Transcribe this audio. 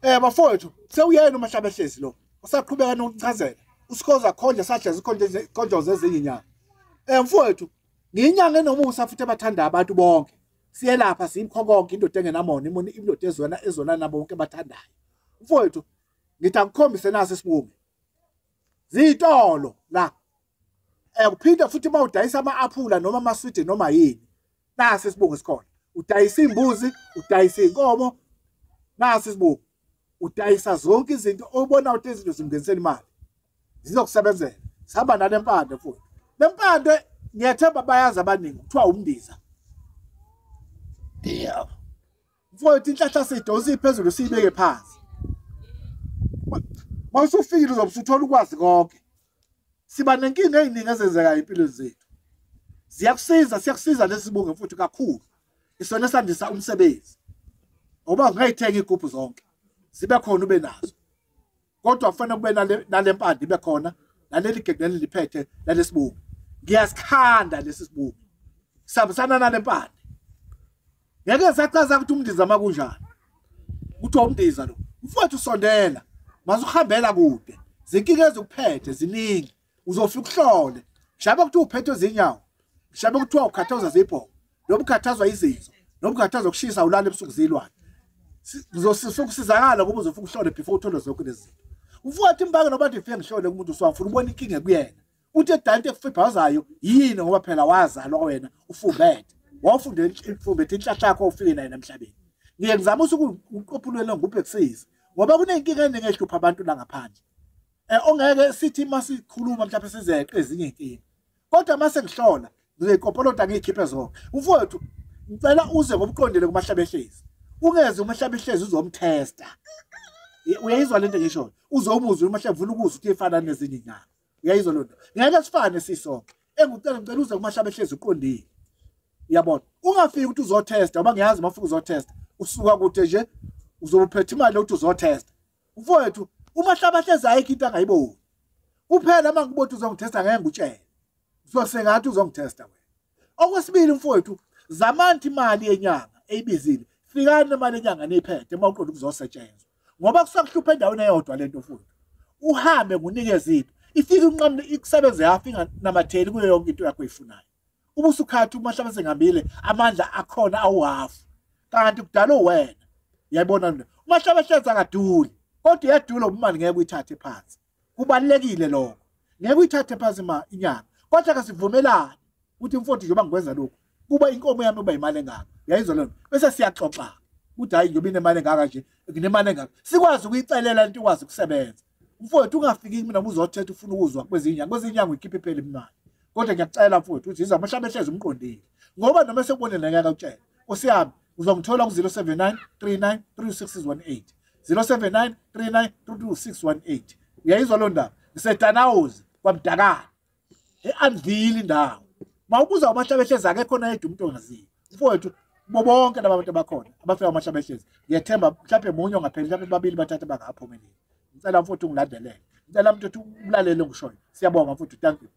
Bafowethu, sewuyena uMahlabehlezi lo. Usaqhubeka nokuchazela. Usikhoza khonje sahlezi khonje khonjoze ezinye inyanga. Mfowethu, ngiyinyanga enomusa futhi abathanda abantu bonke. Siyelapha siyikho konke indoda engenamona, indoda ezona ezona nabo bonke abathandayo. Mfowethu, ngithi angikhombise naso isibungu. Ziyitolo la. Kuphinde futhi mawudayisa ama-aphula noma amaswidi noma yini. Nasi isibungu esikhona. Udayisa imbuzi, udayisa inkomo. Nasi isibungu. Udayisa zonke izinto obona ukuthi izinto zimngenisela imali. Zizokusebenzela. Sihamba nale mpande futhi. Le mpande ngiyathemba bayazi abaningi kuthiwa umndiza. Yeah. Mfowethu inhlahla siyidonsa iphezulu siyibeke phansi. Mawusufikile uzobe usuthola ukwazi konke. Siba nenkinga eziningi ezenzekayo empilweni zethu. Ziyakusiza, siyakusiza lesibunge futhi kakhulu. Isona esandisa umsebenzi. Ngoba ungayithenga igubhu zonke. Zibe khona ube nazo. Kodwa kufanele kube nale mpande ibe khona, naleli gede liphethe lalesibungu. Ngiyasikhanda lesi sibungu. Sihambisana nale mpande. Ngeke sachaza ukuthi umndiza makunjani. Kuthiwa umndiza lo. Mfowethu usondela. Masuhambela kude. Zinkinga ezikuphethe ziningi. Uzofika uhlole. Mhlawumbe kuthiwa uphethwe izinyawo. Mhlawumbe kuthiwa ukhathazwa zibhongo. Noma ukhathazwa izinso. Noma ukhathazwa ukushisa ulala ebusuku zilwane. Uzokusizakala ngoba uzofika uhlole before uthole zonke lezi zinto. Mfowethu imbangela noba ndifike ngihlole kumuntu uswafuna ubona inkinga kuyena. Uthi edante ekufibhazayo yini ngoba phela wazalwa wena ufumbethe. Wawufunde ifumbethe inhlahla yakho ufike nayo emhlabeni. Ngiye ngizama usukuqophulele ngubhekisise ngoba kunenkinga eningi ehlupha abantu la ngaphandle. Ongeke sithi masikhuluma mhlawumbe sizeqe ezinye inkinga. Kodwa mase ngihlola ngizoyiqopolota ngiyikhiphe zonke. Mfowethu ngicela uze ngobuqondile kuMahlabehlezi. Ungeze uMahlabehlezi uzomtesta. Uyayizwa lento ngisho. Uzomuzwa uMahlabevula ukuzwa ukuthi ifana nezinye inyanga. Uyayizwa lonto. Ngeke sifane sisonke. Engicela ngicela uze kuMahlabehlezi uqondile. Uyabona? Ungafiki ukuthi uzotesta ngoba ngiyazi mafika uzotesta. Usuka kude nje uzobuphethe imali ukuthi uzotesta. Mfowethu uMahlabehlezi ayikho into angayiboni. Kuphela mangibona uzongitesta ngeke ngikutshele. Uzosengathi uzongitesta wena. Okwesibili mfowethu, zamanti imali yenyanga eyibizile. Fikani nemali yenyanga niyiphethe uma uqonda ukuzosetshenzwa. Ngoba kusakuhlupha endaweni eyodwa lento mfowethu. Uhambe ngunikeze into. Ifike unqamule ikusebenze yafa inamatheli kuyo yonke into yakho oyifunayo. Ubusukhathi uma mhlawumbe sengihambile amandla akhona awuhafu. Kanti kudala wena. Uyayibona nje. UMahlabehlezi akaduli. Kodwa iyadula imali ngeke uyithathe phansi. Kubalekile lokho. Ngeke uyithathe phansi ma inyanga. Kodwa kasivumelani ukuthi mfowethu njengoba ngikwenza lokhu kuba inkomo yami uba imali engaka. Uyayizwa lona. Bese siyaxoxa. Ukuthi hayi njengoba inemali engaka nje, nginemali engaka. Sikwazi ukuyicelela into ikwazi ukusebenza. Mfowethu ungafiki mina uzothetha ufuna ukuzwa kwezinye inyanga. Kwezinye inyanga uyikhiphe phela imali. Kodwa ngiyacela mfowethu ukuthi izwa Mahlabehlezi umqondile. Ngoba noma sekubonile ngeke akutshele. Nkosi yami uzongithola ku 079 39 32618. 079 39 32618. Uyayizwa lo ndaba? NgiseDanawuzi kwaMdakane. E-Anvili indawo. Mawubuza uMahlabehlezi akekho yedwa umuntu ongaziyo. Mfowethu bo bonke laba bantu abakhona abafika uMahlabehlezi. Ngiyethemba mhlawumbe munye ongapheli mhlawumbe babili bathathu bangaphumeleli. Ngicela mfowethu ungilandelele. Ngicela mfowethu umlalele ngishoyo. Siyabonga mfowethu, thank you.